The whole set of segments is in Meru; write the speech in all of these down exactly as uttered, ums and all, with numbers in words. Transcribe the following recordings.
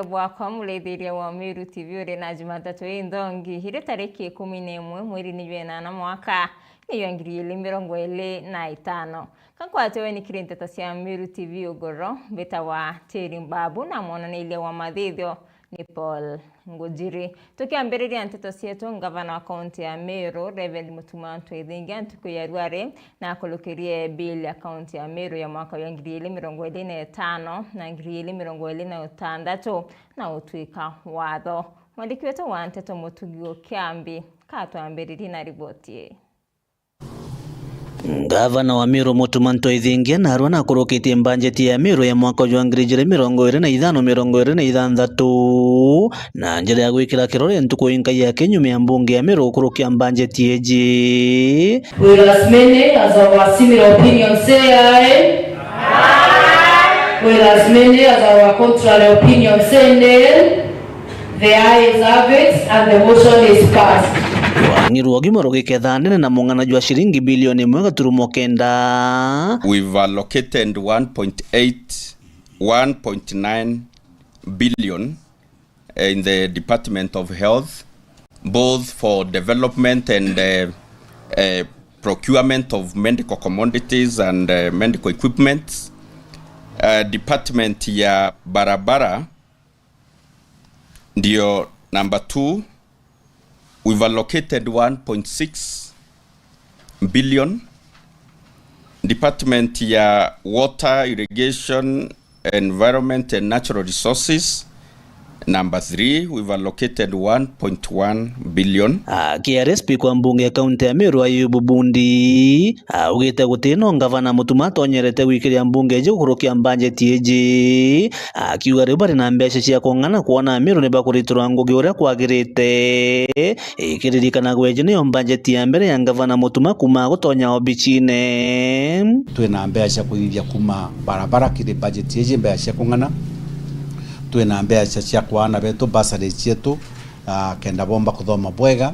Bwakwa murithiria wa Meru T V uri na Jumatatu inthongi, iri tariki ikumi na imwe mweri ni jwa inana mwaka ni jwa ngiri igiri mirongo iri na itano. Kankwate we nikiri nteto cia Meru T V ugoro, mbitawa Tiri Mbabu na mwonaniria wa mathithio ni Paul Ngujiri. Tukiambiriria nteto cietu, ngavana wa kaunti ya Meru, Reverend Mutuma M'Ethingia, ntuku ya ruari na akurukirie bill ya kaunti ya Meru ya mwaka wa ngiri igiri mirongo iri na itano na ngiri igiri mirongo iri na itantatu na utwika watho. Mwandiki wetu wa nteto Mutugi Kiambi katwambiririe na riboti ii. Ngavana wa Meru Mutuma M'Ethingia narua nakurukitie mbanjeti ya Meru ya mwaka jwa ngiri igiri mirongo iri na ithano mirongo iri na ithanthatu na njira ya gwikira kirore ntuku inkai ya kinyumia mbunge ya Meru gukurukia mbanjeti iji. Will as many as our similar opinions say aye? Will as many as our contrary opinions say nay? The ayes have it and the motion is passed. Rwang'i rwa ugima rugiketha ndene na mung'ana jwa ciringi bilioni imwe gaturumo kenda. We've allocated one point eight, one point nine billion in the Department of Health, both for development and, uh, uh, procurement of medical commodities and, uh, medical equipment. Uh, department ya barabara ndio number two, we've allocated one point six billion. Department ya Water, Irrigation, Environment and Natural Resources, number three, we've allocated one point one billion. Akiaria speaker wa mbunge ya kaunti ya Meru Ayubu Bundi augite guti no ngavana Mutuma atonyerete gwikiria mbunge iji gukurukia mbanjeti iji, akiuga riu bari na mbeca cia kung'ana kwona Amiru ni bakuritirwa ngugi uria kwagirite. Ikiririkana gweji niyo mbanjeti ya mbere ya ngavana Mutuma kuma gutonya obicine. Twina mbeca cia kuthithia kuma barabara kiri bajeti iji, mbeca cia kung'ana. Twina mbeca cia kwa ana betu bursary cietu, ah, kenda bomba kuthoma bwega.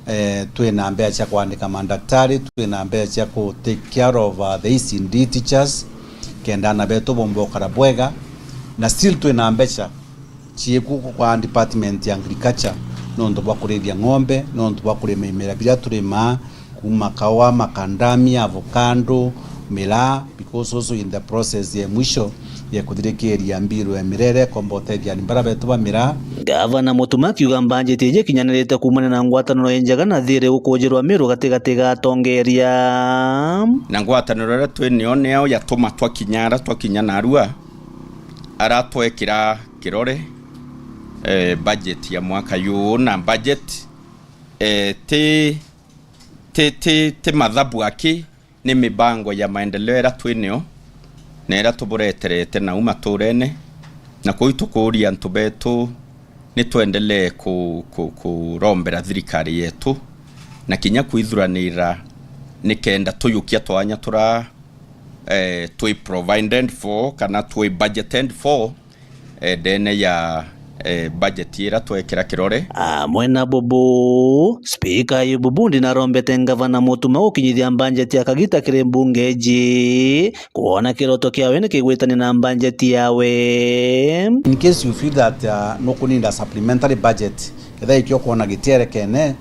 Eh, twina mbeca cia kwandika mandaktari, twina mbeca cia ku take care of, uh, the E C D teachers, kenda ana betu bomba gukara bwega, na still twina mbeca cieku kwa department ya agriculture, nontu bwa kurithia ng'ombe, nontu bwa kurima imera biria turimaa, kuma kaua, macadamia, avocado, miraa, because also in the process ya mwisho ya kuthirikiria mbiro ya miraa iria ikomba utethia ni bara betu ba miraa. Gavana Mutuma akiuga mbanjeti iji ikinyanirite kuumania na ngwataniro injega na thiiri ukujirwa Miru gatigati ga atongeria. Na ngwataniro iria twi nio niyo yatuma twakinya ara twakinya narua, ara twekira kirore, eh, budget ya mwaka juu, na budget, eh, ti, ti, ti, ti mathabu aki, ni mibango ya maendeleo iria twi nio na iria tubureterete nau maturene, na kuu tukuuria antu betu ni twendelee ku-, ku-, kurombera thirikari yetu na kinya kwithuranira nikenda tuyukia twanya tura, eh, twi provided for kana twi budgeted for, eh, ndene ya, eh, budget ira twekira kirore. Amwe na bubu, Speaker Ayubu Bundi narombete ngavana Mutuma gukinyithia mbanjeti ya kagita kiri mbunge iji, kwona kiroto kiawe ni kigwitania na mbanjeti yawe. In case you feel that, uh, nukuninda supplementary budget, ketha ikio kwona gitierekene,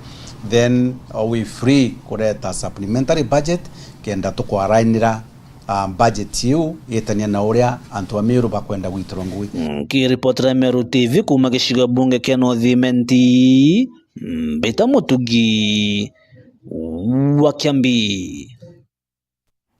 then are we free kureta supplementary budget kenda tukwarainira ah, budget iu itania na uria antu a Meru bakwenda gwitirwa ngugi. Nkiripotera Meru T V kuuma gicigo bunge kia North Imenti, Mbita Mutugi wa Kiambi.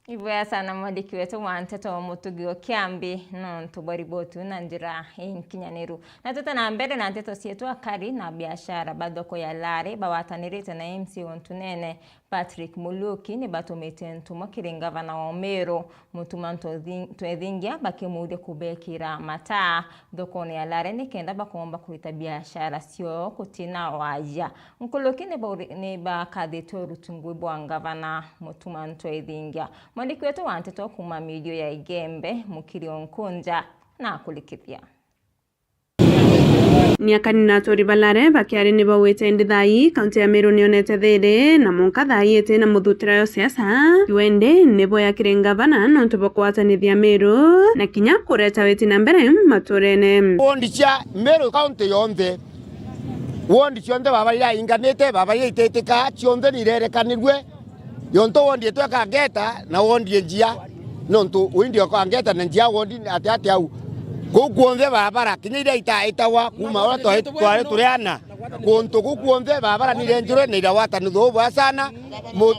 Ibwega sana mwandiki wetu wa nteto Mutugi wa Kiambi nontu bwa riboti na njira inkinyaniru. Na tute na mbere na nteto cietu, akari na biashara ba thoko ya Lare bawatanirite na M C A wa Ntunene Patrick Muluki ni batumite ntuma kiri ngavana wa Meru, Mutuma Ntwethingia, bakimuuria kubekira mataa thokone ya Lare nikenda bakomba kurita biashara ciao kutina waja. Nkuruki ni bauri-, ni bakathitwe uruti ngui bwa ngavana Mutuma Ntwethingia. Mwandiki wetu wa nteto kuuma mirio ya Igembe, Mukiri Onkunja, na akurikithia. Ni akani na aturi ba Lare bakiari ni bauite indi thaa ii kaunti ya Meru nionete thiri, na mwanka thaa ii iti na muthutira yo siasa. Iwe indi ni boya kiri ngavana nontu bwa kugwatanithia Meru na kinya kureta witi na mbere maturene. Wondi cia Meru kaunti yonthe, wondi cionthe baba iria inganite, baba iria ititika, cionthe ni irerekanirue. Yontu wondi itwe kangeta na wondi njia, nontu windi okangeta na njia wondi ati ati au. Kuu kuonthe barabara, kinya iria itaitawa kuma uria twari, twari turi ana, kuntu kuu kuonthe barabara ni irenjirwe na irawata ni thuu bwa sana, mu-,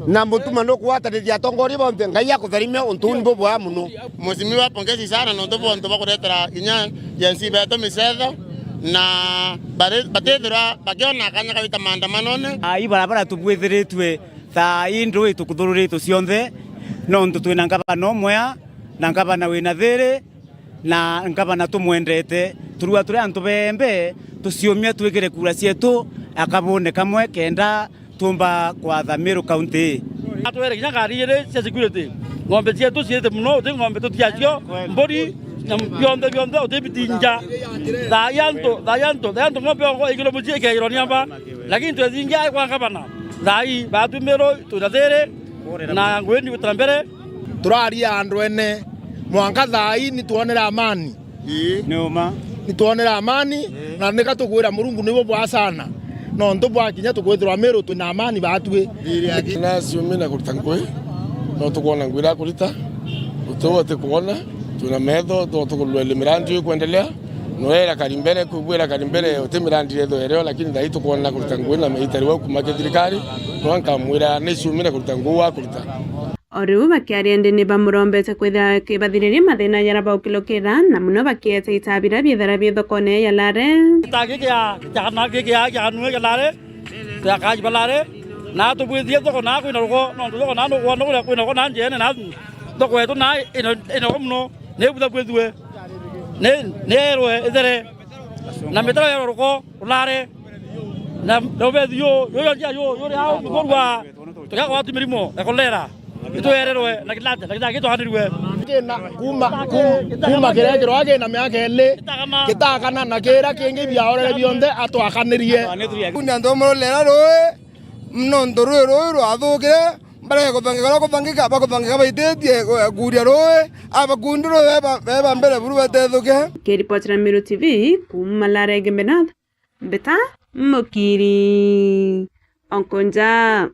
na mutuma nukugwatanithia atongoria bonthe, Ngai akutharimia untu uu ni bubwega muno. Mheshimiwa, pongezi sana nontu bwa untu bwa kuretera kinya Gen Z betu micetho, na bari-, batithirwa bakiona kanya kawita maandamanone. Ai barabara tubwithiritue Thaa ii ndui tukuthururitwe cionthe, nontu twina ngavana umwe a, na ngavana wina thiri, na ngavana tumwendete. Turua turi antu beembe, tuciumia twikire kura cietu akabune kamwe, kenda tuumba kwatha Meru County. Atwere kinya ngari iri cia security. Ng'ombe cietu ciite muno, uti ng'ombe tutiacio, mburi, na bionthe, bionthe, uti biti nja. Thaa ii antu, thaa ii antu, thaa ii antu ng'ombe yongwa ikirwe mucii ikeirwa ni amba. Lakini twethingia kwa ngavana. Thaa ii, baatu Meru twina thiri, na ngwini gwitira mbere. Turaria andu ene, mwanka thaa ii nitwonere amani. Ii. Ni uma. Nitwonere amani, na nika tukwira Murungu niwe bwa sana. Nontu bwa kinya tukwithirwa Meru twina amani baatui. Naciumi na kurita ngui, no tukwona ngui irakurita, uti uti kwona, twina metho, no tukurua ile mirandi ii kwendelea. Noera kari mbere, kubwira kari mbere, uti mirandi iretho ereo, lakini thaa ii tukwona kurita ngui na meita riu kuma kithirikari, no nkamwira ni ciumire kurita ngui wa kurita. O riu bakiaria ndi ni bamurombete kwithira akibathiriria mathina jaria baukilukira, na muno bakieta itaa biria biithira bi thokone ya Lare. Itaa giki ya, ya kana giki ya, ya kanua ya Lare, ya kaji ba Lare, na tubwithie thoko na kwina rugo, nontu thoko na nukwona uria kwina rugo na njeene na thoko yetu na ina, ina rugo muno. Ni butha bwithue. Ni, ni erwe ithere. Na mitaro ya ruko, ulare. Na, na ubethi yu, yu, yu, yu, yu, yu, ri au, mugurwa. Tukia gwati mirimo, ya kolera. Itwererwe, na kilate, na kitaki twanirwe. Kina, kuma, ku-, kuma kiria kirwa kina miaka ili, gitakana, na kiria kingi biaorere bionthe atwakanirie. Kuni antu amurolera rui, nontu rui, rui rwathukire, bareke kubangika, uria kubangika, bakubangika baititie, eh, kuria rui, abakundi rui, beba, beba mbere buru batethuke. Kiripotera Meru T V, kuma Lare Gembenath, Mbeta Mukiri. Onkonja.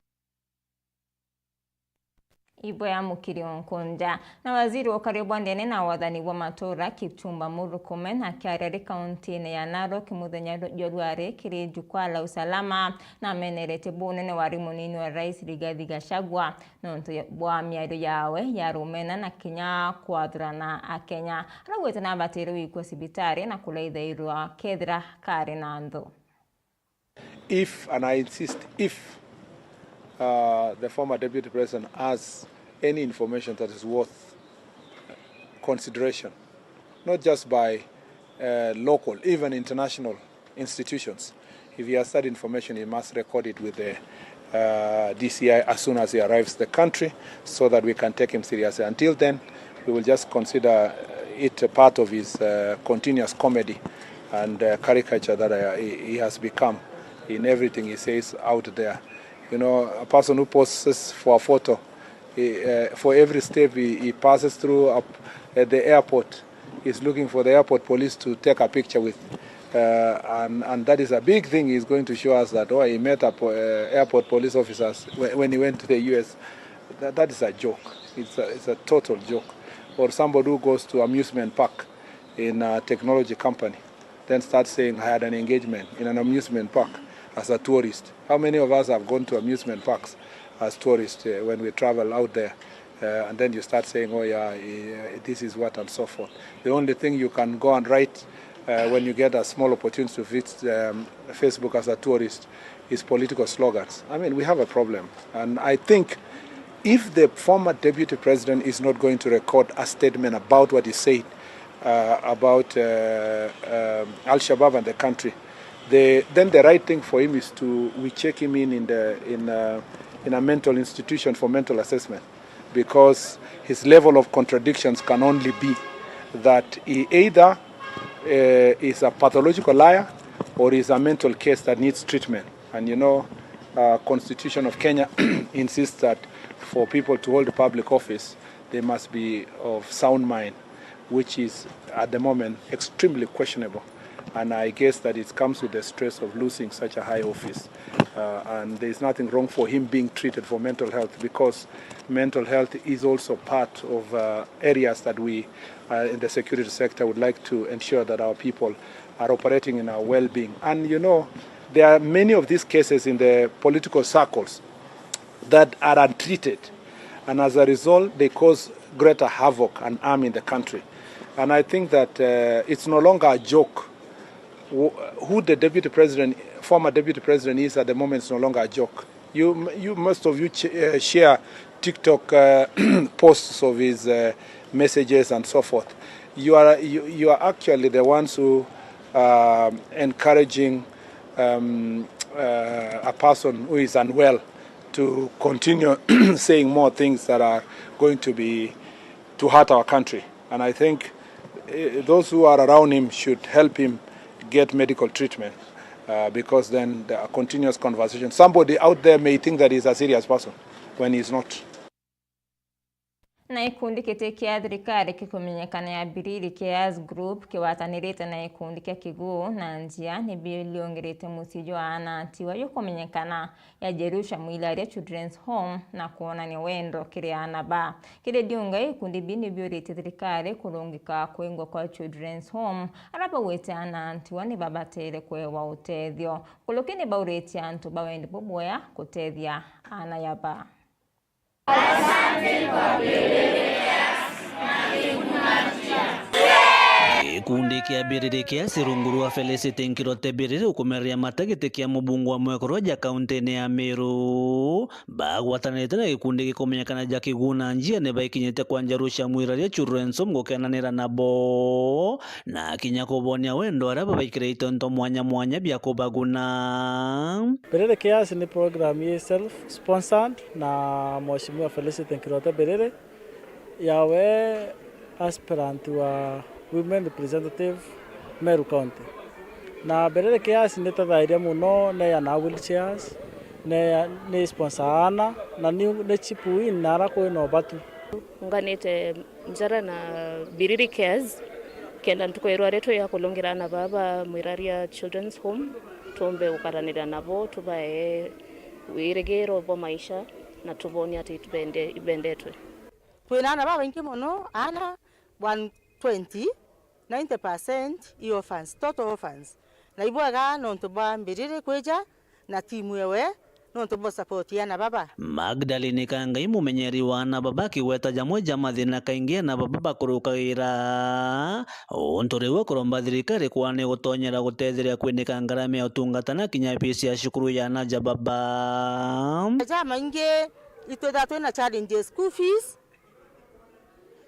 Ibwe ya Mukiri Onkonja. Na waziri wa ukari bwa ndene na wathani bwa matura, Kipchumba Murkomen, akiaria ari kauntine ya Narok muthenya jwa rwari kiri jukwaa la usalama, na amenerete bunene wari munini wa rais Rigathi Gachagua nontu ya, bwa miario yawe ya rumena na kinya kwathurana Akenya. Araugite nabatire gwikua cibitari na kulaithairwa kethira kari na nthu. If, and I insist, if, uh, the former deputy president has any information that is worth consideration, not just by, uh, local, even international institutions, if he has that information, he must record it with the, uh, D C I as soon as he arrives the country, so that we can take him seriously. Until then, we will just consider it a part of his, uh, continuous comedy and, uh, caricature that, uh, he, he has become in everything he says out there. You know, a person who poses for a photo, he, uh, for every step he, he passes through up at the airport, is looking for the airport police to take a picture with. Uh, and, and that is a big thing he's going to show us, that, oh, he met a po-, uh, airport police officers when, when he went to the U S. That, that is a joke. It's a, it's a total joke. Or somebody who goes to amusement park in a technology company, then starts saying, "I had an engagement in an amusement park as a tourist." How many of us have gone to amusement parks as tourists, uh, when we travel out there? Uh, and then you start saying, "Oh yeah, eh, this is what," and so forth. The only thing you can go and write, uh, when you get a small opportunity to visit, um, Facebook as a tourist is political slogans. I mean, we have a problem. And I think if the former deputy president is not going to record a statement about what he said, uh, about, uh, um, Al-Shabaab and the country, the, then the right thing for him is to, we check him in, in the, in, uh, in a mental institution for mental assessment, because his level of contradictions can only be that he either uh, is a pathological liar or is a mental case that needs treatment. And you know, uh, Constitution of Kenya insists that for people to hold public office, they must be of sound mind, which is at the moment extremely questionable. And I guess that it comes with the stress of losing such a high office. Uh, and there's nothing wrong for him being treated for mental health, because mental health is also part of uh, areas that we uh, in the security sector would like to ensure that our people are operating in our well-being. And you know, there are many of these cases in the political circles that are untreated, and as a result, they cause greater havoc and harm in the country. And I think that uh, it's no longer a joke. Wh- Who the deputy president, former deputy president is at the moment is no longer a joke. You, you most of you ch- uh, share TikTok uh, posts of his uh, messages and so forth. You are you, you are actually the ones who are encouraging um, uh, a person who is unwell to continue saying more things that are going to be to hurt our country. And I think uh, those who are around him should help him get medical treatment, uh, because then the continuous conversation. Somebody out there may think that he's a serious person when he's not. Na gikundi giti kia thirikari gikumenyekana ya Biriri Cares Group kiwatanirite na gikundi kia Kiguu na Njia ni biriongirite mucii jwa aana ntiwa jukumenyekana ya Jerusha Mwilaria Children's Home na kwonania wendo kiri aana ba. Kiri ndiunga, gikundi bi ni biuritie thirikari kurungika kwingwa kwa Children's Home, aria baugite aana ntiwa ni babatere kwewa utethio. Nkuruki ni bauritie antu ba wendi bubwega gutethia aana yaba. Gikundi kia Biriri Cares rungu rwa Felicity Nkirote Biriri ukumereria mata giti kia mubunge wa mwekuru ja kauntine ya Meru, bagwatanirite na gikundi gikumenyekana ja Kiguu na Njia ni baikinyite kwa Jerusha Mwilaria Children's Home gukenanira nabo na kinya kubonia wendo aria babaikire itonto mwanya mwanya bia kubaguna. Biriri Cares ni program yi self sponsored na Mheshimiwa Felicity Nkirote Biriri, yawe aspirant wa women representative Meru County. Na Biriri Cares ni tethairia muno, neana wheelchairs, ne ni sponsor aana, na ni ni chip in na ara kwina ubatu. Unganite njara na Biriri Cares, kenda ntuku ya rwari twi ya kulungira aana baba Mwiraria Children's Home, tumbe gukaranira nabo, tubae wirigiro bwa maisha, na tubonie ati itubende-, ibendetwe. Twina aana babaingi mono, aana one twenty, ninety percent i orphans, total orphans. Na ibwega nontu bwa Mbiriri kwija na timu ewe, nontu bwa support ya aana baba. Magdalene Kangai, mumenyeri wa aana baba, akigweta jamwe ja mathina kaingi aana baba bakurukagira, untu riu akuromba thirikari kwana ni gutonyera gutetheria kwinika ngarama ya utungata na kinya fees ya cukuru ya aana ja baba. Jamaingi itwithaga twina challenges, school fees,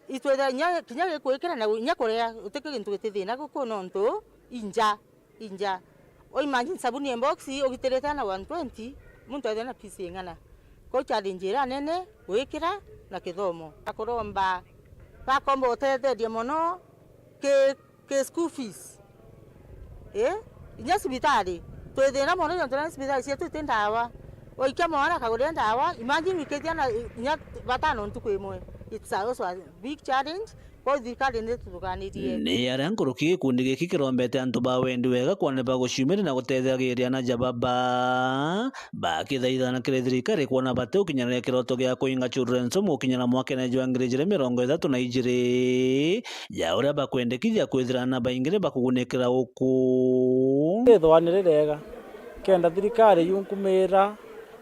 itwithaga kinya, kinya gikwikira na kinya kuria, uti kintu giti thina guku nontu inja, inja. U imagine sabuni ya box ugitirite na one twenty, muntu athira na fees ing'ana? Kwou challenge iria nene gwikira na kithomo. Akuromba bakomba utetherie mono ki ki school fees. Ii, inya cibitari twi thina mono, nontu na cibitari cietu iti ndawa. Waikia mwana akaguria ndawa, imagine wikitie ana inya batano ntuku imwe. It's a, also a big challenge. Kwou thirikari ni tuthukanirie. Ni aria nkuruki gikundi giki kirombete antu ba wendi wega kwana baguciumiria na gutethegiria aana ja baba. Bakithaithana kiri thirikari kwona bati gukinyanira kiroto gia kuinga Children's Home gukinyira mwakene jwa ngiri ijiri mirongo ithatu na ijiri, ja uria bakwendekithia kwithira aana baingi ni bakugunikira guku. Ithwa ni ririega kenda thirikari yunkumira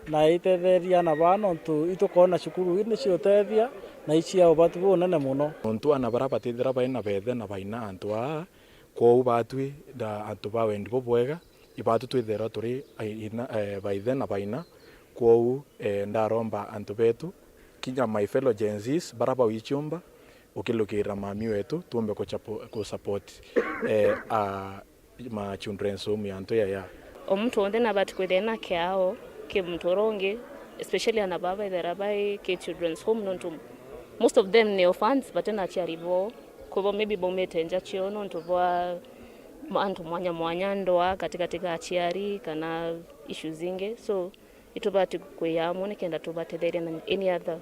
na itetheria aana baa, nontu itukoona cukuru ii ni ciutethia na icia ubatu bunene mono. Nontu aana baria batithira baina bethe na baina antu aa, kwou batwi na antu ba wendi bubwega, ibaatu twithairwa turi aina, eh, baithe na baina. Kwou, eh, ndaromba antu betu, kinya my fellow Gen Zs, bara bau ichumba, ukilukirira mami wetu, tuumbe kuchapo-, kusupport, eh, a, ma children's home ya antu yaya. O muntu wonthe nabati kwithira ena kiao ki muntu uria ungi, especially ana baa baithira bai ki children's home, nontu most of them ni orphans, batina aciari boo. Kwithwa maybe baumite nja cio nontu bwa Antu mwanya mwanya, ndoa katikati ga aciari kana issues ingi, so itubati kwiya amwe nikenda tubatetheria na any other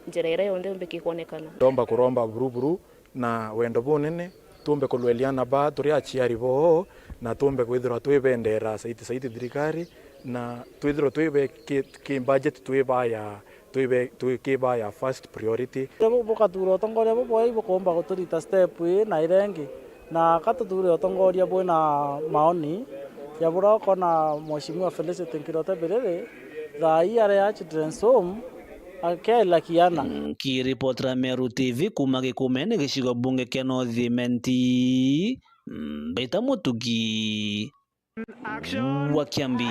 njira iria yonthe yumbikie kwonekana. Ndomba kuromba buru buru na wendo bunene, tumbe kulwelia ana baa turi aciari boo, na tumbe kwithirwa twibendera saiti saiti thirikari, na twithirwa twibe ki, ki budget twibaya, twibe, twikibaya first priority. Buria bu-, bukathura utongoria bubwai bukumba guturita step ii na iria ingi, na ka tuthure utongoria bwina maoni ya buria ukona Mheshimiwa Felicity Nkirote Biriri thaa ii ari a children's home akiaila kiana. Nkiripotera Meru T V kuuma Gikumene, gicigo bunge kia North Imenti, Mbita Mutugi wa Kiambi.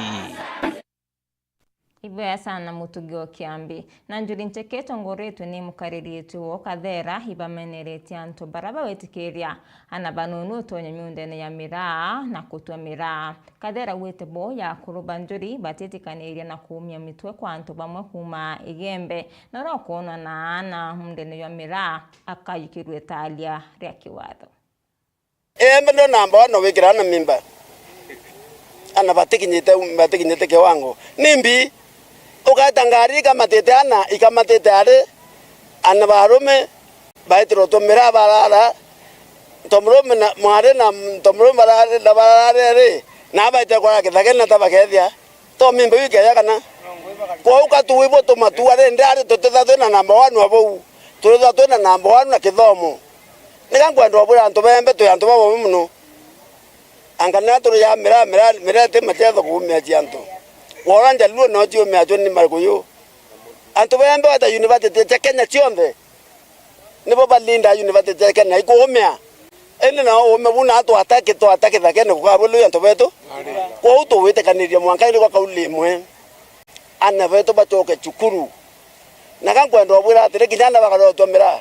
Ibwega sana Mutugi o Kiambi. Na njuri ncheke itongoretwe ni mukariri wetu wo Kathera ibameneretie antu bara bawitikiria ana banunu utonye miundene ya miraa na kutua miraa. Kathera augite bo ya kuruba njuri batitikaniria na kuumia mitwe kwa antu bamwe kuuma Igembe, na uria ukwonwa na aana muundene jwa miraa akayukirue itaaria ria kiwatho. Embe ndo namba one no wikira ana mimba. Ana batikinyite, batikinyite kiwango. Nimbi? Ugaeta ngari ikamatite ana, ikamatite ari, ana barume, baitirwa tumira barara, ntomurume na mwari na ntomurume barari, na barari ari, na baite kwara kithagene na tabakethia. To mimba iu ikeeja kana? Kwou ka tuwibwo tumatua rindi ari tutitha twina namba one wa bou, tutitha twina namba one na kithomo. Nika nkwenda ubwira antu bembe twi antu babomi mono. Anga na turi ya miraa, miraa, miraa iti machetho kuumia cia antu. Wora Njaluo no ciumia cio ni Makuyu. Antu bembe bata university cia Kenya cionthe. Nibo ba leader university cia Kenya ikuumia. Indi nao uume bu na twataki, twataki thakene kukabwe lui antu betu. Kwou tuwitikanirie mwanka iri kwa kauli imwe. Ana betu bacoke cukuru. Na ka nkwenda ubwira atiri, kinya ana bakarotwa miraa.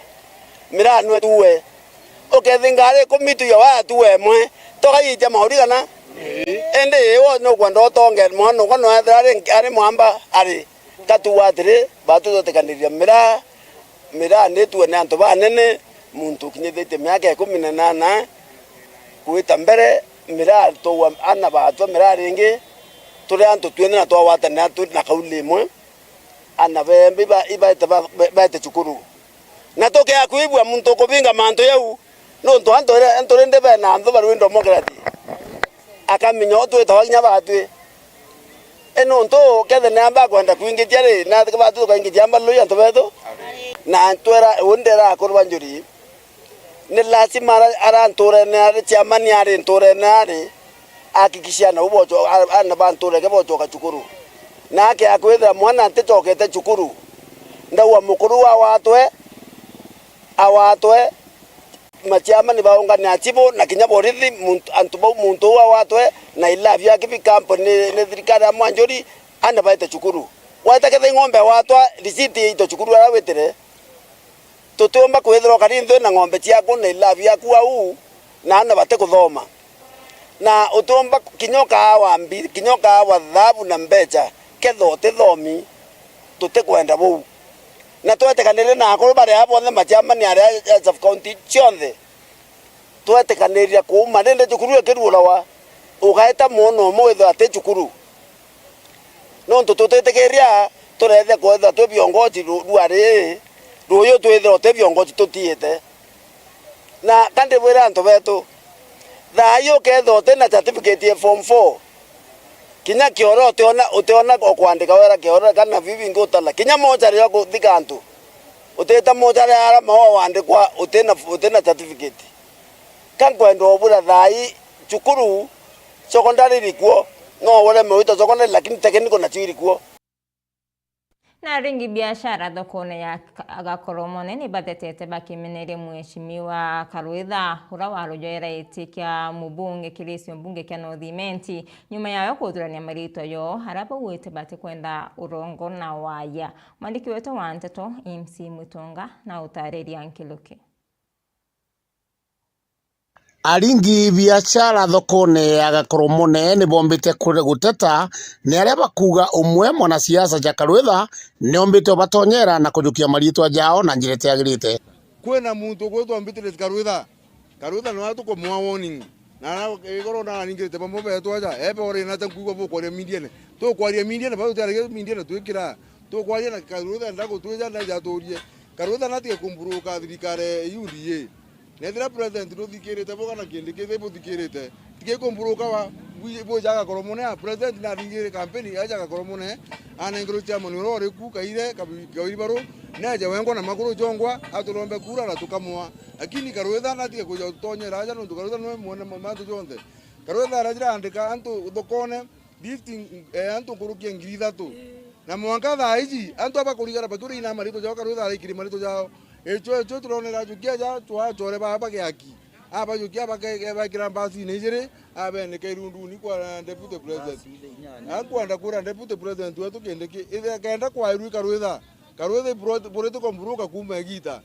Miraa nwe tuwe. Ukethinga ari ikumi tu ya waya tuwe emwe. Togayitia mauri kana? Indi iwe nukwenda utonge mwana ukwa no ethira ari, ari mwamba ari. Ka tuwe atiri, batu tutikaniriria miraa. Miraa ni tuwe ni antu banene, muntu ukinyithitie miaka ikumi na nana, kwita mbere, miraa tuwa ana batwa miraa ringi, turi antu twinthe na twagwatanira turi na kauli imwe, ana bembe iba-, ibaete ba-, be-, baete cukuru. Na tukea kwibua muntu ukubinga mantu jau, nontu antu ire-, antu rindi bena anthu barwi democracy. Akamenya u twitawa kinya batwi. I nontu kethe ni amba akwenda kwingitia ri, na batu tukaingitia amba lui antu betu. Na twera, u ndera akuru ba njuri, ni lazima ara, ara nturene ari, chairman ari nturene ari, ahakikishe ana u bocho-, a-, ana ba ntureke bochoka cukuru. Na akea kwithira mwana nticokete cukuru, ndauga mukuru wa watwe, awatwe, machiama ni baungane achibu na kinya borithi, muntu, antu bau, muntu uu awatwe na ilabi yake bi kampuni ni, ni thirikari ya Mwanjuri, ana baite cukuru. Waita ketha ing'ombe awatwa, risiti iito cukuru aria witire. Tutiumba kwithirwa kari nthu na ng'ombe ciaku na ilabi yaku au, na ana bati kuthoma. Na utiumba kinya ukaawa mbi-, kinya ukaawa thabu na mbecha, ketha utithomi, tutikwenda buu. Na twetikanire na akuru baria bonthe machiamani aria a sub county cionthe, twetikaniria kuuma rindi cukuru ikiruurawa, ugaita mwana umwe withirwa ati cukuru. Nontu tutitikiria turethia kwithirwa twi viongozi ru-, rua ri, ruuyu twithirwa twi viongozi tutiite. Na ka ndibwire antu betu, thaa ii ukethirwa uti na certificate ya form four, kinya kioro utiona, utiona o kwandika wera kioro kana biu bingi utala. Kinya mochari ya kuthika antu, utita mochari ya arama wa wandikwa utina, utina certificate. Ka nkwenda ubura thaa ii cukuru, secondary iri kuo, no ureme wita secondary lakini technical nacio iri kuo. Na aringi biashara thokone ya Ka-, Gakoromone ni bathetete bakimeneria Mheshimiwa Karwitha, uria warujwera giti kia mubunge kiri gicigo mbunge kia North Imenti, nyuma yayo kuthurania maritwa yoo aria baugite batikwenda urongo na waya. Mwandiki wetu wa nteto, M C Mutunga, na utariria nkiluki. Aringi biashara thokone ya Gakoromone ni bombite kure guteta ni aria bakuuga umwe mwanasiasa ja Karwitha ni ombite ubatonyera na kujukia mariitwa jao na njira itiagirite. Kwina muntu ugwitwa Beatrice Karwitha. Karwitha niwe tukumua warning. Na igoro na aringirite bamwe betu aja, ebe ore na ta nkuigua bukwaria mindiene. Tukwaria mindiene, bau tutiaragia mindiene twikira. Tukwaria na Karutha enda gutwija na jaturie. Karutha na tige kumburuka thirikari ya U D A. Na ethira president nuthikirite boga na kindi kithi buthikirite. Tige kumburuka wa bwi-, buja Gakoromo ne a president na aringire kampeni aja Gakoromo ne. Anengerwe chairman uria uri ku Kaire, Kabi-, Kairi baru. Neje wengwa na makuru jongwa, aturombe kura na tukamwa. Lakini Karutha na tige kuja utonyera aja nontu Karutha nwe mwene mantu jonthe. Karutha arajira andika antu thokone, lifting, eh, antu nkuruki ya ngiri ithatu. Na mwanka thaa iji, antu abakurigara baturi ina marito jao, Karutha araikiri marito jao. Echo, echo turonera ajukia ja, twa chore ba, ba giaki. Abajukia bake-, bakira mbasi ni ijiri, abeneka irunduni kwa deputy president. Ankwenda kura deputy president wetu Kindiki, ithe kenda kwairwi Karutha. Karutha bro-, political mburuka kuma igita.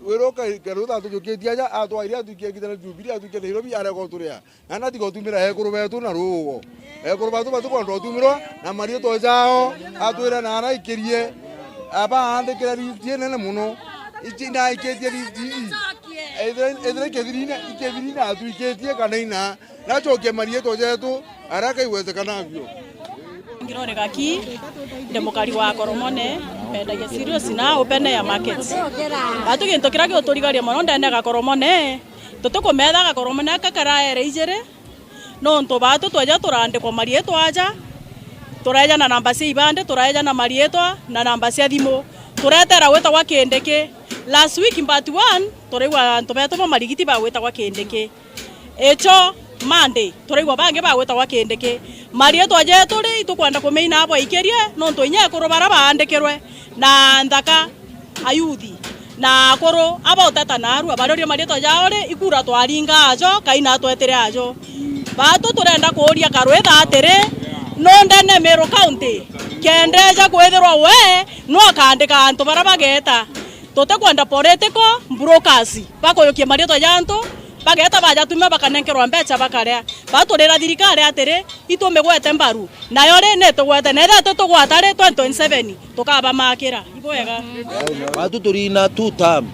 Wiro ka-, Karutha atujukitie aja, atwaire atuikia igita na Jubilee, atuikia Nairobi, arega uturia. Na natiga utumira ekuru betu na ruugo. Ekuru betu batikwenda utumirwa na mariitwa jao, atwire na araikirie. Abaandikira list inene mono. Ici naikitie list ii. Ethira, ethira ikethirine, ikethirine atwikitie kana ina. Nachokie mariitwa jetu, aria kaiwezekanavyo. Ngirone gaki, ndi mukari wa Gakoromone, mbendagia cereals na open air market. Batu gintu kiria giuturigaria mono ndene ya Gakoromone, tutikumetha Gakoromone aka karaere ijiri, nontu batu tweja turandikwa mariitwa aja, tureja na namba cia ibande, tureja na mariitwa na namba cia thimu. Turetera gwitagwa Kindiki. Last week but one, turaigua antu betu ba marigiti bagwitagwa Kindiki. Icho Monday, turaigua bangi bagwitagwa Kindiki. Mariitwa jetu ri, itukwenda kumeina abwaikirie, nontu inya ekuru baria baandikirwe, na nthaka, ayuthi, na akuru, aba uteta narua, baroria mariitwa jao ri, ikura twaringa ajo, kai na twetire ajo. Batu turenda kuuria Karwitha atiri, nu ndene Meru County, kenda eja kwithirwa we, nu akaandika antu baria bageeta. Tutikwenda political brokers bakuyukia mariitwa ja antu, bageeta bajatuma bakanenkerwa mbecha bakaria. Baturira thirikari atiri, itumigwete mbaru, nayo ri nitugwete, na ethira tutugwata ri twenty twenty-seven tukabamakira. Ibwega. Batu turina two term,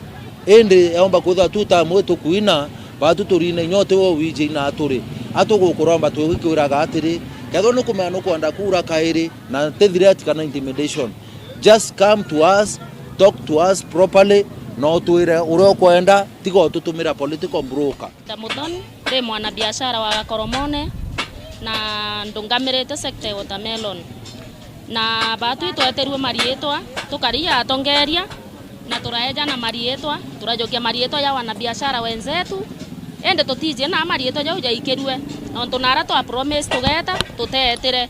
indi yaumba kwithirwa two term itukwina, batu turina inya uti we wiji ina aturi. Atugukuromba twikwiraga atiri, kethirwa nukumenya nukwenda kura kairi, na ti threat kana intimidation. Just come to us, talk to us properly, na utwire uria ukwenda, tiga ututumira political broker. Ta Muthoni, ndi mwana biashara wa Gakoromone, na ndungamirite sector ya watermelon. Na batu itweterue mariitwa, tukaria atongeria, na turaejana mariitwa, turajukia mariitwa ja wanabiashara wenzetu, indi tutijie na mariitwa jau jaikirue, nontu nara twa promise tugeeta, tuteetire.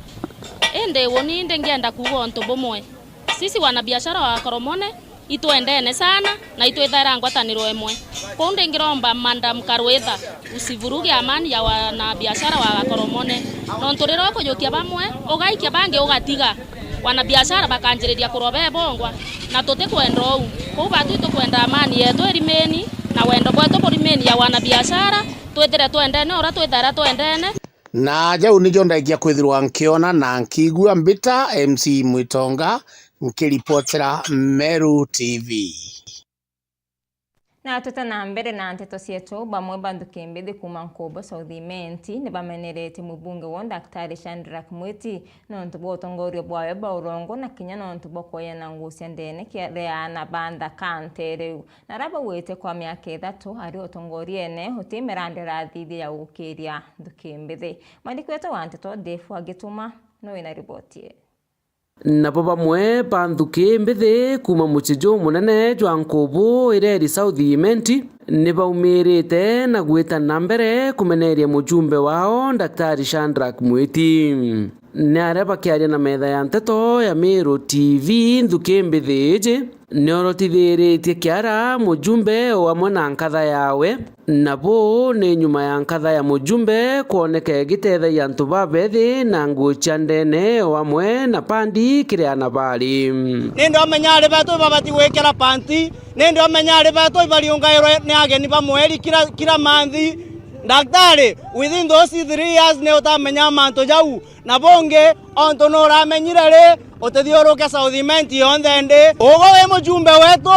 Indi uni ndingienda kuuga untu bumwe. Sisi wanabiashara wa Gakoromone, itwendene sana na itwithaira ngwataniro imwe. Kou ndingiromba Madam Karwitha, usivuruge amani ya wanabiashara wa Gakoromone. Nontu riria ukujukia bamwe, ugaikia bangi ugatiga, wanabiashara bakanjiriria kurwa bebongwa, na tutikwenda uu. Kou batu itukwenda amani yetu irimeni, na wendo bwetu burimeni ya wanabiashara, twithire twendene uria twithaira twendene. Na jau nijo ndaikia kwithirwa nkiona na nkiigua. Mbita M C Mwitonga, nkiripotera Meru T V. Na tuta na mbere na nteto cietu, bamwe ba nthuki mbithi kuuma Nkubu South Imenti ni bameneretie mubunge wao Daktari Shadrack Mwiti nontu bwa utongoria bwawe bwa urongo na kinya nontu bwa kweana ngucia ndene kia ria aana ba nthaka ntere iu. Na aria bauite kwa miaka ithatu ari utongoriene, uti mirandi arathithia ya gukiria nthuki mbithi. Mwandiki wetu wa nteto Dave Wagituma no wina riboti ii. Nabo bamwe ba nthuki mbithi kuuma mucii jumunene jwa Nkubu ireri South Imenti ni baumirite na gwita na mbere kumeneria mujumbe wao Daktari Shadrack Mwiti. Ni aria bakiaria na metha ya nteto ya Meru T V, nthuki mbithi iji ni orotithiritie kiara mujumbe o amwe na nkatha yawe, na buu ni nyuma ya nkatha ya mujumbe kwoneka igitethagia antu babethi na nguo cia ndene o amwe na pandi kiri ana bari. Nindi omenya ari betu ibabati gwikira panti, nindi omenya ari betu ibariungairwe ni ageni ba mweri kira, kira manthi. Daktari, within those three years ni utamenya mantu jau. Na bungi, ontu nuramenyire ri, utithiuruke South Imenti yonthe ndi. Ugu wi mujumbe wetu,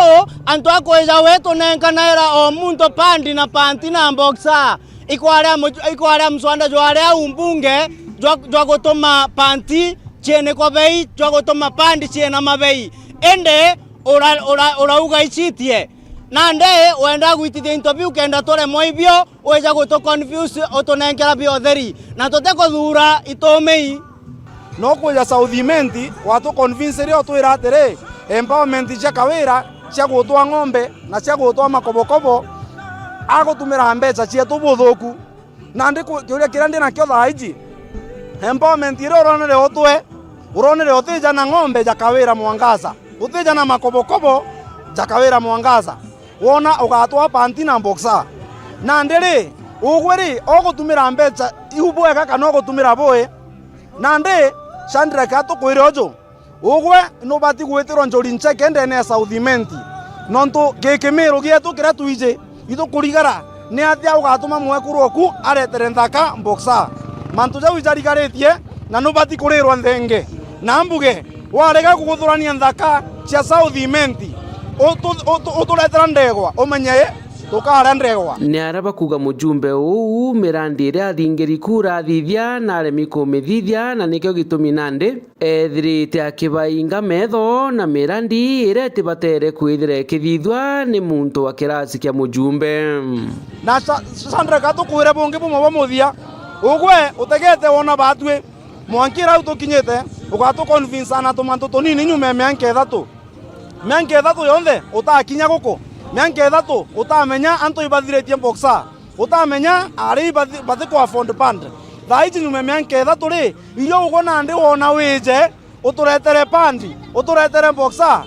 antu a kwija witu nenkanaira o muntu pandi na panti na boxer. Ikwaria mu-, ikwaria mswada jwaria umbunge jwa, jwa gutuma panti ciene kwa bei, jwa gutuma pandi ciena mabei. Indi ura-, ura-, urauga icitie. Nandi wenda gwitithia into biu kenda turemwa ibio, wija gutu confuse, utunenkera bia utheri, na tutikuthuura itumii. No kwija South Imenti, watu convince rio twira atiri, empowerment cia Kawira cia gutwa ng'ombe na cia gutwa makobokobo, agutumira mbeca cietu buthuku. Nandi ku-, kiuria kiria ndi nakio thaa iji, empowerment iria uronere utwe, uronere utija na ng'ombe ja Kawira Mwangaza, utija na makobokobo ja Kawira Mwangaza, wona ugatwa panti na boxer. Nandi ri, ugwe ri, ugutumira mbeca iu bwega kana ugutumira bui? Nandi Shadrack atukwire uju, ugwe nubati gwitirwa njuri ncheke ndene ya South Imenti, nontu gikimiru gietu kiria twiji itukurigara ni atia ugatuma mwekuru oku aretere nthaka boxer. Mantu jau ijarigaritie na nubati kurirwa nthenge. Na mbuge, warega kuguthurania nthaka cia South Imenti, utu-, utu-, uturetera ndegwa, umenye i, tukaria ndegwa. Ni aria bakuuga mujumbe uu, mirandi iria athingiri kura athithia, naremi kumithithia, na nikio gitumi nandi ethirite akibainga metho na mirandi iria itibatere kwithira ikithithua ni muntu wa kirasi kia mujumbe. Na Sa-, Shadrack, atukwire bungi bumwe bwa muthia, ugwe utegete wona batwi, mwanki rau tukinyite, ugatuconvince na tumantu tunini nyuma ya mianka ithatu. Mianka ithatu yonthe utakinya guku, mianka ithatu utamenya antu ibathiritie boxer, utamenya ari ibathi-, bathi ku afford pant. Thaa iji nyuma ya mianka ithatu ri, irio ugwe nandi wona wije uturetere pandi, uturetere boxer?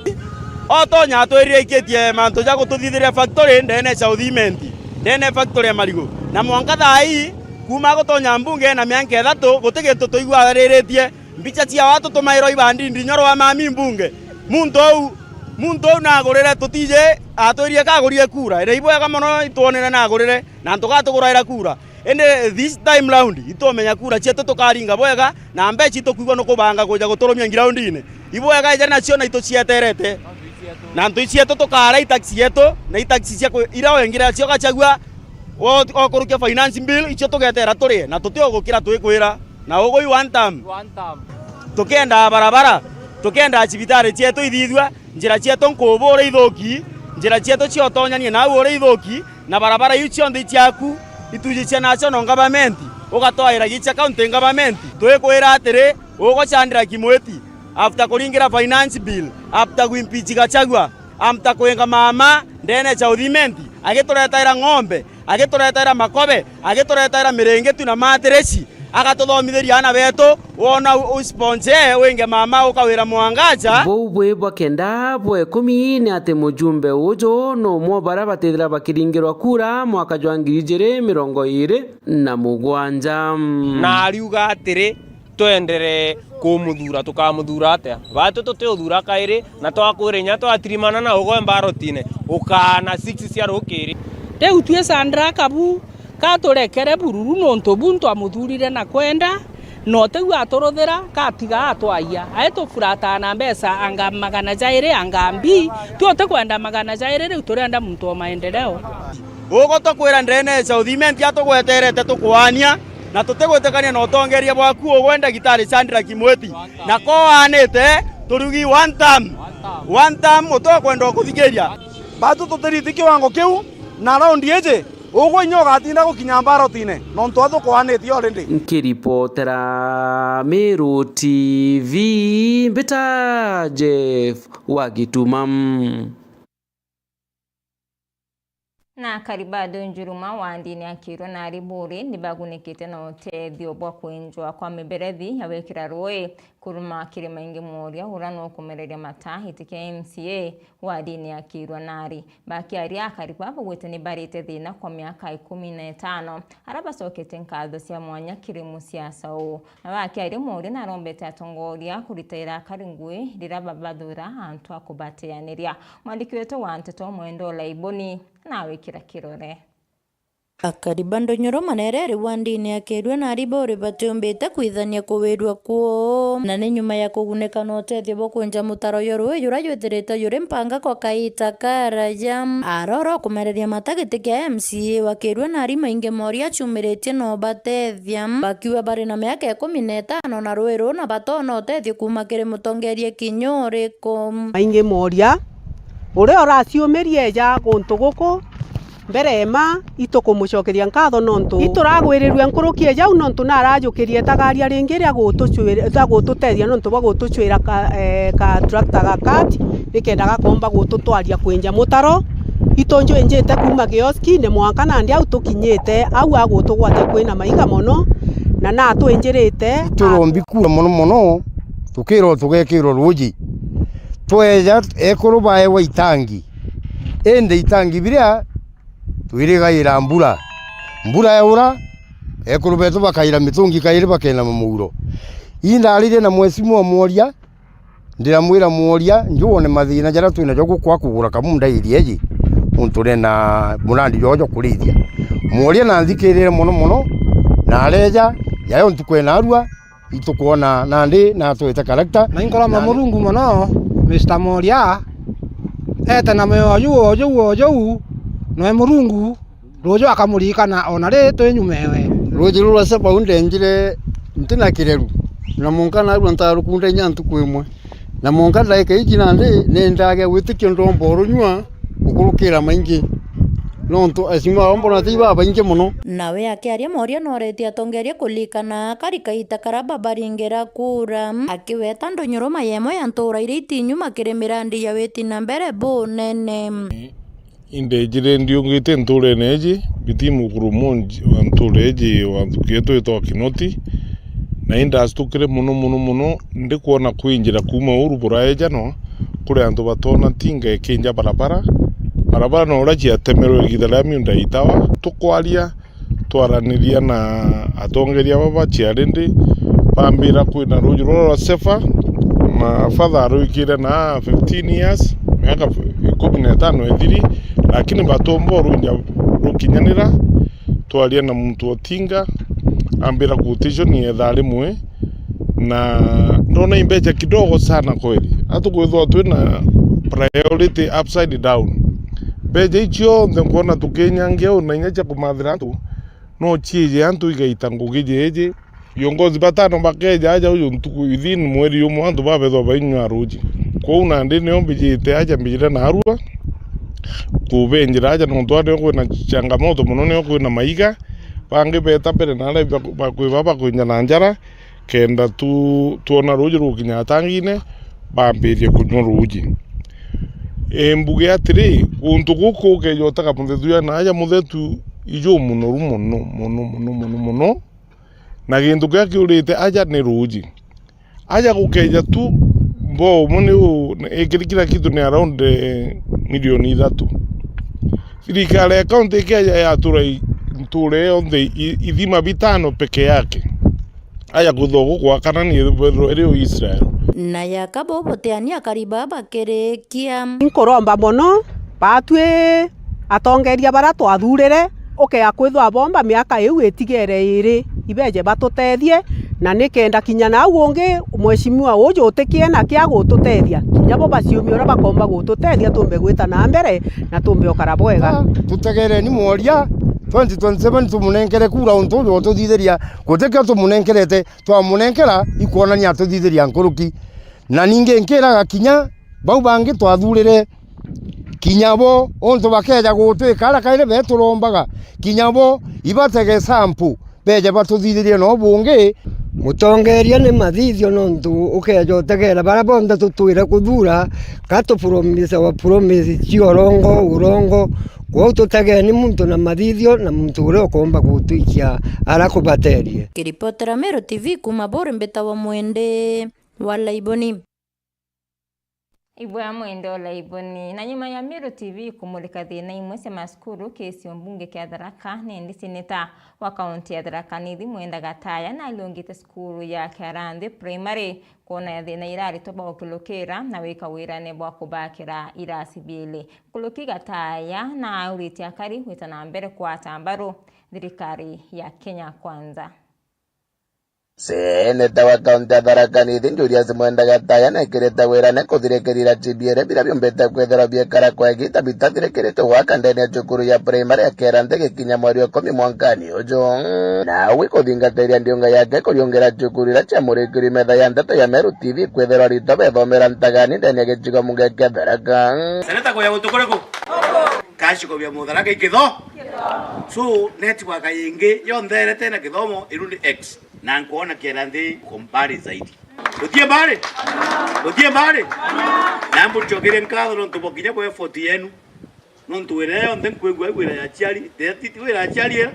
Otonya atwiririkitie mantu ja gututhithiria factory ndene ya South Imenti, ndene ya factory ya marigu. Na mwanka thaa ii, kuuma agutonya mbunge na mianka ithatu, guti gintu tuigwariritie. Mbicha cia watu tumairwa ibandi ndinyo rwa mami mbunge. Muntu uu, muntu uu nagurire tutiji atwirie kagurire kura. Ira ibwega mono itwonere nagurire, na antu gatuguraira kura. Indi this time round, itumenya kura cietu tukaringa bwega, na mbeca itukwigua ni kubanga kuja guturumia ngiraundine. Ibwega ija nacio na itucieterete. Na antu cietu tukaara itaxi yetu, na itaxi cia kwi-, ira wengire cio Gachagua, o-, okurukia finance bill, icio tugetera turie, na tutiugukira twikwira. Na ugui one term. One term. Tukiendaa barabara, tukiendaa cibitari cietu ithithua, njira cietu nkubu uria ithuki, njira cietu ciotonyanie nau uria ithuki, na barabara iu cionthe iciaku, ituji cia national government, ugatwaira gi cia county government. Twikwira atiri, ugucandira Kimwiti, after kuringira finance bill, after gwimpeach Gachagua, amta kwinga mama ndene cha uthimenti, agituretaira ng'ombe, agituretaira makobe, agituretaira miringitu na matireci, agatuthomithiria aana betu, wona u-, usponse winge mama ukawira mwangacha. Buu bwi bwa kenda. Bwa ikumi ni ati mujumbe uju ni umwe o baria batithira bakiringirwa kura mwaka jwa ngiri ijiri mirongo iiri na mugwanja. Na ariuga atiri, twenderee kumuthuura, tukamuthuura atia? Baatu tutiuthuura kairi, na twakwira inya twatirimana na ugwe mbarotine, ukaana six cia rukiri. Riu tui Sandra Kabu, ka turekere bururu nontu bu ntwamuthuurire na kwenda, na utiu aturuthira, katiga atwaia. Ai tufurataa na mbeca anga magana jairi anga mbi, tui utikwenda magana jairi, riu turenda muntu wa maendeleo. Ugo tukwira ndene cha uthimenti atugweterete tukwaania, na tutigwitikania na utongeria bwaku ugwe ndagitari Sandra Kimweti. Na ko waanite, turugi one term. One term utokwenda ukuthikiria. Batu tutiriti kiwango kiu, na raundi iji, ugwe inya ugatinda gukinya mbarotine, nontu atukwaanitie already. Nkiripotera Meru T V, mbita Jeff wa Gituma. Na akari ba Dunjuruma wa ndini ya Kirwa na Ariburi ni bagunikite na utethio bwa kwinjwa kwa miberethi ya wikira rui kuruma kirima ingi Mworia, ura nukumereria mata giti kia M C A wa ndini ya Kirwa Nari. Bakiaria, akari ba bagwite ni barite thina kwa miaka ikumi na itano, ara bacokete nkatho cia mwanya kiri musiasa uu. Na bakiaria, Mworia narombete atongoria kuritaira akari ngui riria babathura antu a kubateaniria. Mwandiki wetu wa nteto Mwendo Laiboni nawikira kirore. Akari ba Ndunyuru Manereri wandini ya Kirua na Aribori batiumbite kwithania kuwirua kwoo, na ni nyuma ya kugunika na utethio bwa kwinja mutaro jwa ruuji juria jwithirite juri mpanga kwa kaita karaja. Aroro kumereria mata giti kia M C A wa Kirua na ari maingi moria aciumiritie no batethia, bakiuga bari na miaka ikumi na itano na ruuji ruu na batona utethio kuuma kiri mutongeria kinya uriku. Maingi moria, uria uraciumirie eja guntu guku, mbere ma itukumucokeria nkatho nontu ituragwirirue nkuruki e jau, nontu narajukirie etagaria ringi ria gutucwira-, ria gututethia nontu bwa gutucwira ka, eh, ka tractor ga kati, nikenda gakomba gututwaria kwinja mutaro. Itunjwinjite kuuma kioskine mwanka nandi au tukinyite au agutugwatia kwina maiga mono, na natwinjirite. Turombi kura mono mono, tukirwo tugekirwo ruuji. Tweja ekuru baewa itangi, indi itangi biria twirigaira mbura. Mbura yaura, ekuru betu bakaira mitungi kairi bakena mamuuro. Indaririe na mwesimwa mworia, ndiramwira mworia, njuone mathina jaria twinajo gukwa kugura kamunda iri eji, untu rena murandi jojo kurithia. Mworia na nthikirire mono mono, na areja, yayo ntuku enarua, itukwona nandi natwite character. Na inkoromba na Murungu mono, Mister Moria, ete na mioyo oju, oju, oju, noe Murungu, ruuju akamuririkana ona ri twi nyuma ewe. Ruuji ruru rwa Seba u ndenjire ntina kireru, na munka narua ntarukunda inya ntuku imwe. Na mwanka ndaika iji nandi, ni ndage gwitikio ndomba urunyua gukurukira maingi, nontu acima ao mbona ti babaingi mono. Nawe akiaria, Moria nooretie atongeria kulikana kari kaita karia babaringira kura, akiweta ndunyuruma yemwe ya ntuura iria itinyuma kiri mirandi ya witi na mbere bunene. Indejire ndiungite ntuurene iji, biti mukuru munji wa ntuura iji wa nthuki yetu itwa Kinoti, na indacitukire mono, mono, mono, ndikwona kwinjira kuuma uru buraeja no, kuri antu batoona tinga ikinja barabara. Barabara no uria ciatemerwe igiita ria miunda itawa. Tukwaria, twaraniria na atongeria baba ciari ndi, bambira kwina ruuji ruria rwa Sefa, na father arwikire na fifteen years, miaka ikumi na itano ithiri, lakini batumba urunja rukinyanira. Twaria na muntu Otinga, ambira quotation ya ithaa rimwe, na ndona i mbecha kidogo sana kweli. Atukwithwa twina priority upside down. Mbecha ici cionthe nkwona tukinyangia uu na inya cia kumathira antu, no ciiji antu igaita ngugi jeeji. Viongozi batano bakeeja aja uju ntuku within mweri umwe antu babethwa bainywa ruuji. Kwou nandi nio mbijite aja mbijire narua kubenjira aja nontu aja nio kwina changamoto mono, nio kwina maiga. Bangi beeta mbere naria bakwiba bakwinja na njara, kenda tu, twona ruuji rugukinya tangine, bambirie kunywa ruuji. Ii mbuge atiri, guntu guku ukeeja utega muthetu ya naaja muthetu iju munoru mono, mono, mono, mono, mono, na gintu kiria kiurite aja ni ruuji. Aja gukeeja tu, mboo umwe ni u, ikiri kila kitu ni around, eh, milioni ithatu. Thirikari ya kaunti ikeeja yatura i, ntuura yonthe i, ithima bitano peke yake. Aja kwithwa gukwa Kanani ithirwe iri o Israel. Na yaka bo butiani akari baa bakirikia. Inkuromba mono, baatwi atongeria baria twathuurire, ukea kwithwa bomba miaka iu itigere iiri, ibeeje batutethie, na nikenda kinya nau ungi mweshimiwa uju utikiena kia gututethia, kinya bo baciumia uria bakomba gututethia tumbe gwita na mbere na tumbe ukara bwega. Tutegereni mworia, twenty twenty-seven tumunenkere kura untu uju ututhithiria, gutikio tumunenkerete, twamunenkera ikwonania atuthithiria nkuruki. Na ningi nkiraga kinya bau bangi twathuurire, kinya bo untu bakeeja gutwika aria kairi beturombaga, kinya bo ibatege sample, beeje batuthithirie no bungi. Mutongeria ni mathithio, nontu ukeeja utegeera baria bonthe tutwire kuthuura, ka tupromisawa promise cia urongo, urongo. Kwou tutegeni muntu na mathithio na muntu uria ukomba gutwikia aria kubaterie. Kiripotera Meru T V kuuma Buri, mbitawa Mwende wa Laiboni. Ibwea mwende o laiboni. Na nyuma ya Meru T V kumurika thina imwe cia macukuru, kicio mbunge kia Tharaka, nindi seneta wa kaunti ya Tharaka Nithi Mwenda Gataya nalungite cukuru ya Kiaranthi Primary kwona ya thina ira aritwa bagukilukira na wika wirane bwa kubakira irasi biili. Nkuruki Gataya na auritie akari gwita na mbere kwata mbaru thirikari ya Kenya Kwanza. Seneta wa kaunti ya Tharaka Nithi Julius Mwenda Gataya nekirite wirane kuthirikiria irasi biiri biria biumbite kwithirwa biekara kwa igita bitathirikiritwe gwaka ndene ya cukuru ya primary ya Kiaranthi gikinya mweri wa ikumi mwankani uju. Nawe kuthingatiria ndiunga yake kuriungira cukuru iria ciamurikirwe metha ya ndeto ya Meru T V kwithirwa aritwa bethomera ntagani ndene ya gicigo mbunge kia Tharaka. Seneta kuya guntu kuriku? Kashiko bia Mutharaka ikitho. So, network yingi yonthe irete na kithomo iru ni X. Na nkwona kiera nthi uko mbali zaidi. Utie mbali? Utie mbali? Na mbucokerie nkatho nontu bwa kinya kwa effort yenu. Nontu wira yonthe nkwigua wira ya aciari, ti, ti wira ya aciari ira.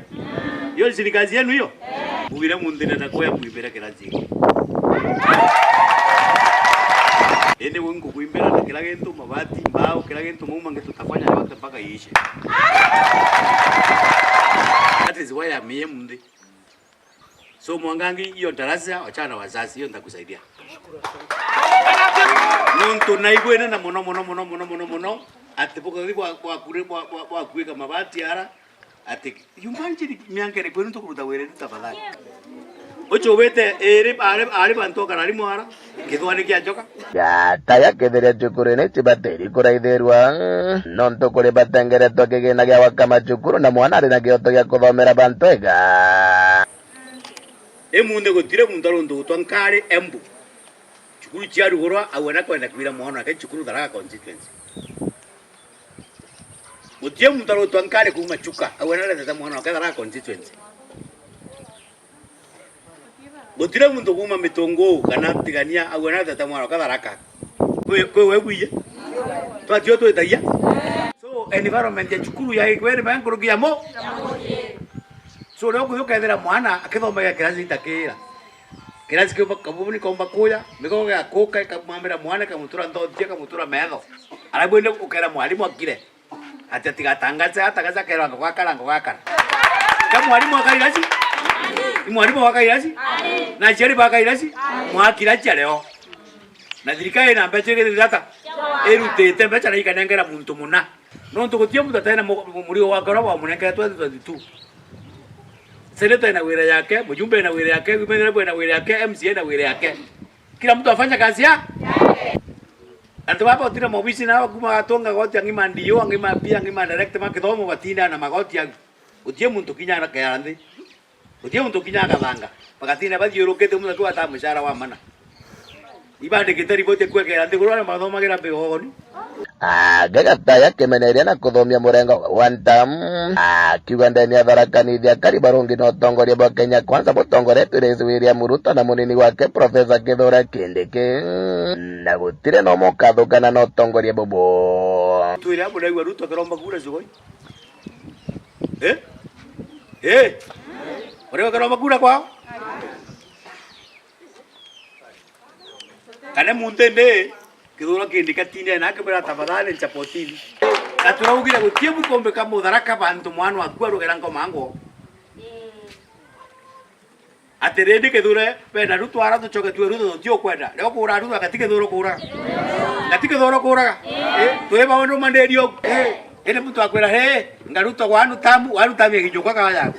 Hiyo si ni kazi yenu hiyo? Mbugire munthi nenda kwea mwimbire kira nzingi. Indi gwi ngukwimbira na kira gintu, mabati, mbao, kira gintu, mauma ngi tutafanya yote mpaka iishe. That is why I'm here munthi. So, Mwangangi, hiyo darasa, wachana na wazazi, hiyo nitakusaidia. Nontu naigwene na mono, mono, mono, ati bukathi bwa, bwa kure, bwa, bwa, bwa kuika mabati ara, ati, you imagine miaka iri kwenu tukuruta wira ni tafadhali. Ucio wite iri, ari, ari bantu okara ari mwara. Kithwani kia njoka. Gataya kethira cukuru ni cibatiri kuraithirwa, nontu kuri batengeretwe kigina gia gwaka macukuru na mwana ari na kioto gia kuthomera bantu ega. Imunthi gutiri muntu ari untu gutwa nkari Embu. Cukuru cia rugurwa, au ana kwenda kwira mwana wake cukuru Tharaka constituency. Gutiri muntu ari gutwa nkari kuuma Chuka, au ana aretete mwana wake Tharaka constituency. Gutire muntu kuuma Mitunguu kana Tigania au ana tata mwana ka Tharaka. Kwi, kwi we bwiye? Twatio twitagia. So, environment ya cukuru ya Igweri ba nkuruki ya mo. So, leo kuyo kethira mwana akithomagira kirasi itakira. Kirasi kiu kabuni komba kuya, migogo ya kuka ikamwamira mwana, ikamutura nthoti, ikamutura metho. Arabu ende ukera mwalimu akire. Ati atigatangaze, atangaze akerwa ngo gakara, ngo gakara. Ka mwalimu wa Kairasi? Ni mwalimu wa Kairasi? Na aciari ba Kairasi? Mwakira cia leo. Na thirikari ina mbeca igithithata? Irutite mbeca na ikanengera muntu muna. Nontu gutie muntu atena mu-, mu-, murigo wake uria wamunengeretwe twenty twenty-two. Seneta ina wira yake, mujumbe ina wira yake, women rep ina wira yake, M C A ina wira yake. Kila mtu afanya kazi ya. Antu baba utire mobisi na kuma gatonga goti, angima ndio, angima pia, angima direct ma kithomo batinda na magoti agu. Utie muntu kinya na kaya nthi. Utie muntu kinya akathanga. Bagatinda bathiurukite muntu akiwata mucara wa mana. Ibandikite riboti kwekera nthi kurwa mathomagira mbigogoni. Age Gataya akimeneria na kuthomia murengo wa one term, akiuga ndene ya Tharaka Nithi akari barungi na utongoria bwa Kenya Kwanza butongoretwe Rais William Ruto na munini wake Professor Kithure Kindiki, na gutire no mukathukana na utongoria bubu. Twire abu ndaigua Ruto akiromba kura cugoi. Eh? Eh? Uri akiromba kura kwao? Kana muntu ndi, Kithure Kindiki atinde na akimwira, "Tafadhali nchapotini." Na turaugire, "Gutie bukombika Mutharaka bantu mwana waku arugera ngoma ngo." Ati rindi Kithure bena Ruto ara tucoke tue Ruto tuti ukwenda. Leo kura Ruto ngati Kithure kura. Ngati Kithure kuraga. Eh, twi ba undu mandirio. Eh, ene muntu akwira, "He, ngaruto wanu tamu, wanu tamu ya gijuka kaya."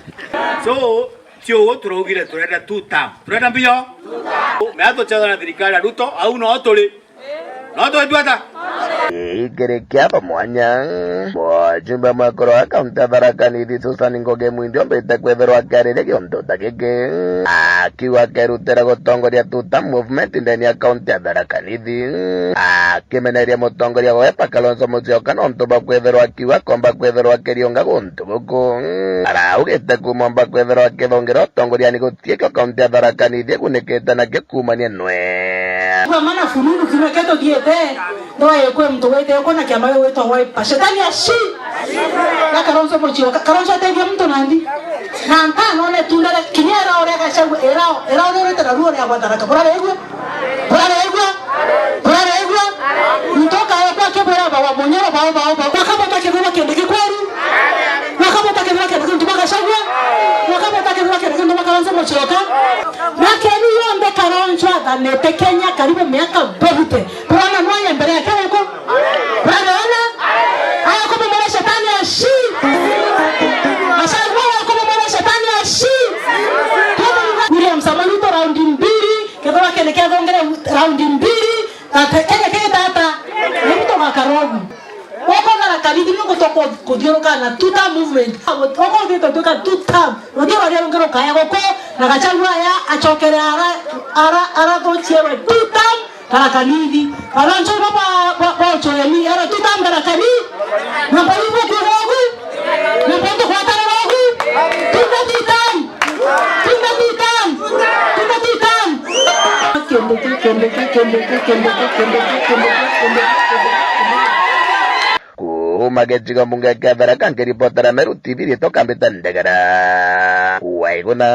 So, Ti uguo turaugire turenda two term. Turenda mbio? Mea tucetha na thirikari ya Ruto, au no turi. No twitweta? Ikiri kia bamwanya. Mujumbe mwekuru wa kaunti ya Tharaka Nithi Susan Ngugi Mwindi ombite kwithirwa akiariria giuntu ta giki. Akiuga akerutira gutongoria two term movement ndene ya kaunti ya Tharaka Nithi. Akimeneria mutongoria wa Wiper Kalonzo Musyoka nontu bwa kwithirwa akiuga akomba kwithirwa akiriunga guntu guku. Araugite kuuma omba kwithirwa akithungira utongoriani gutiikio kaunti ya Tharaka Nithi igunikite nakio kuumania nwe. Kwa maana fununu kime keto thiete, ndoa yekwe mtu wete yekwe na kiama yo wetwa Wiper. Shetani ashi. Na Kalonzo Musyoka, Kalonzo ateithia mtu nandi. Na ntano ne tundere kinya era uria gacagu, era, era uria urite na ruo ria gwataraka. Buraregwe. Buraregwe. Buraregwe. Mtu Karibu miaka fifty. Turaona mwanya mbere yake huko. Turaona? Haya, kumbe mwana shetani ashi. Gachagua, haya, kumbe mwana shetani ashi. William Samoei Ruto raundi mbiri, kethirwa kene kiathongere raundi mbiri, na te-, Kenya kigitata. Ni Ruto gakarogu. Goko Tharaka Nithi ni guto ku-, kuthiuruka na two term movement. Goko uthite utuika two term. Ruto ruria rungi rukaya guku, na Gachagua aya acokere ara, ara, ara thuchiewe two term Tharaka Nithi. Ara ncho ba, ba, ba, ba uchoya ni, ara two term Tharaka Nithi. Na bari bu ku rogu. Na bantu kwatara rogu. Two term. Two term. Two term. Kende, kende, kende. Kuuma gicigo mbunge kia Tharaka, nkiripotera Meru T V, riitwa Kambita Ndegera. Waiguna.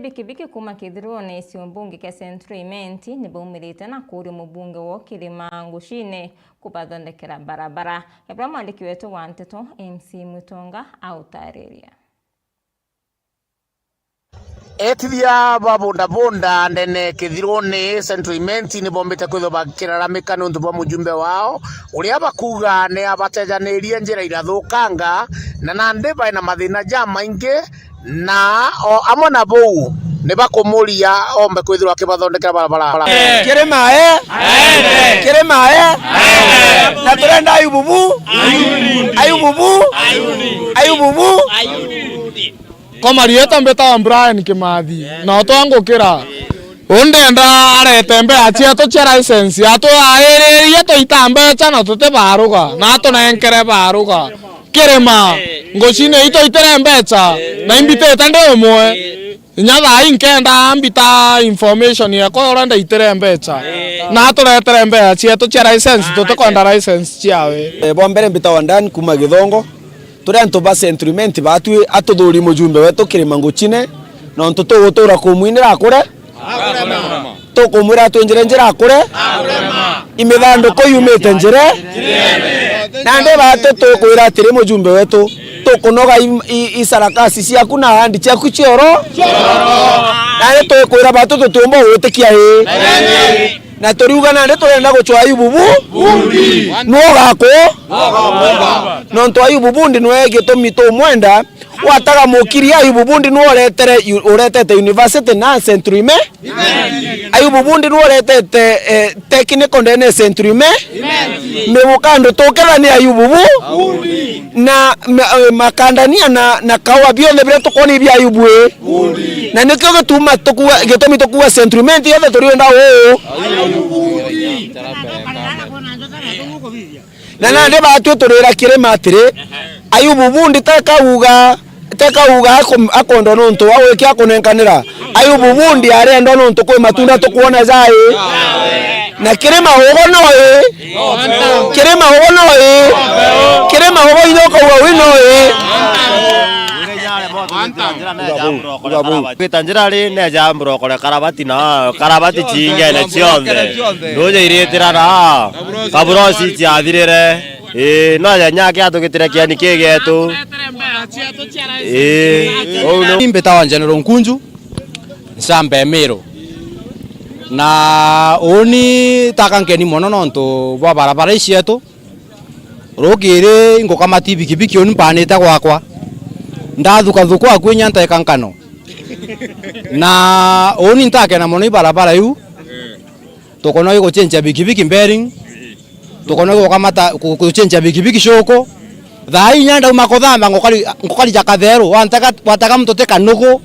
Bikibiki kuuma kithirone cio mbunge kia Central Imenti ni baumirite na kuuria mubunge wa Kirima Nguchine kubathondekera barabara. Ebra mwandiki wetu wa nteto M C Mutonga autariria. Etithia ba bondabonda ndene kithirone Central Imenti ni bombite kwithirwa bakiraramika niuntu bwa mujumbe wao, uria bakuuga ni abatejanirie njira irathukanga, na nandi baina mathina jamaingi, na o amwe na buu ni bakumuria ombe kwithirwa akibathondekera barabara. Kirima e! Kirima e! Na turenda Ayubu bu! Ayubu bu! Ayubu bu! Kwa marieta mbitawa Brian Kimathi, na utwangukira. Uu ndenda arete mbea cietu cia license, atwaririe tuita mbeca na tutibaruga, na atunenkere baruga. Kirima, Nguchine itu itire mbeca, na imbitite ndi umwe. Inya thaa ii nkenda ambita information yakwa uria ndaitire mbeca, na aturetere mbea cietu cia license, tutikwenda license ciawe. Eh, bwa mbere mbitawa Dan kuuma Githongo. Turi antu ba Central Imenti, batwi atuthuri mujumbe wetu Kirima Nguchine, nontu tugutura kumwinira akure, tukumwira atwinjire njira akure, imithanduku yumite njire. Nandi batwi tukwira atiri, mujumbe wetu, tukunoga i, i, isarakasi ciaku na ahandi ciaku cioro, nandi tukwira batwi tutiumba gwitikia ii. Na turiuga nandi turenda gucwa Ayubu bu, Bundi. Nwe ugaku. Nontu Ayubu Bundi nwe gitumi tumwenda, wataga mukiri Ayubu Bundi nwe uretere, uretete university na Central Ime. Ayubu Bundi nwe uretete, eh, technical ndene Central Ime. Mibuka andu tuketha ni Ayubu bu. Bundi. Na ma-, eh, makandania na, na kaua bionthe biria tukwona ibia Ayubu i. Bundi. Na nikio gituma tukuga, gitumi tukuga Central Imenti yothe turienda uu. Na nandi batwi turira Kirima atiri, Ayubu Bundi teka uga, teka uga akum-, akwendwa nontu wa wiki akunenkanira. Ayubu Bundi arendwa nontu kwi matunda tukwona jai. Na Kirima ugo no i. Kirima ugo no i. Kirima ugo inya ukauga wi no i. Gwita njira ri neja mburokore karabati na karabati ciingene cionthe. Nduja iritira na kaburosi ciathirire. Ii, no ya nyake atugitire kiani ki getu. Ii, uu ni. Mbitawa General Nkunju, ncambe Miru. Na uuni taka nkeni mono nontu bwa barabara icietu. Rukiri ngukamati bikibiki uni mpanite gwakwa. Ndathukathuku aku inya nteka nkano. Na uuni ntakena mono i barabara iu. Tukona gucenjia bikibiki bearing. Tukona gukamata ku-, gucenjia bikibiki cuku. Thaa inya ndauma kuthamba ngukari-, ngukarija katheru. Wanteka, wateka muntu ti kanugu.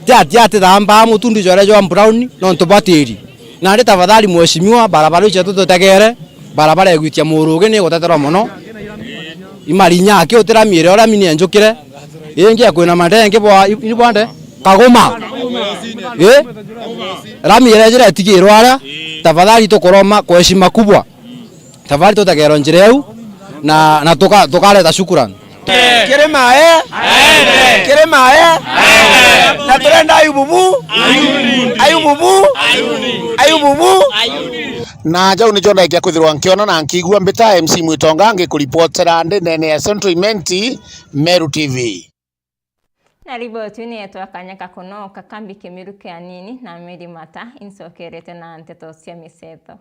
Ti ati ati thamba mutundi jwere jwa brown, nontu bwa tiri. Nandi tafadhali mheshimiwa, barabara icio tututegere, barabara ya gwitia Murugi ni iguteterwa mono. Imarinya aki utira miire uria mini enjukire. Ingi ya kwina mandenge bwa, i-, ni bwande? Kaguma. Eh? Rami ira jira itigirwa ara, tafadhali tukuroma kwa heshima kubwa. Tafadhali tutegerwe njira iu, na, na tuka-, tukareta shukuran. Kirima e! Kirima e! Na turenda Ayubu bu! Ayubu bu! Ayubu bu! Na jau nijo ndaikia kwithirwa nkiona na nkiigua. Mbita M C Mwitonga, ngikuripotera ndi ndene ya Central Imenti, Meru T V. Na riboti ni yetwa kanya ka kunoka kambi kimiru kia nini na Mary Mata incokerete na nteto cia miceto.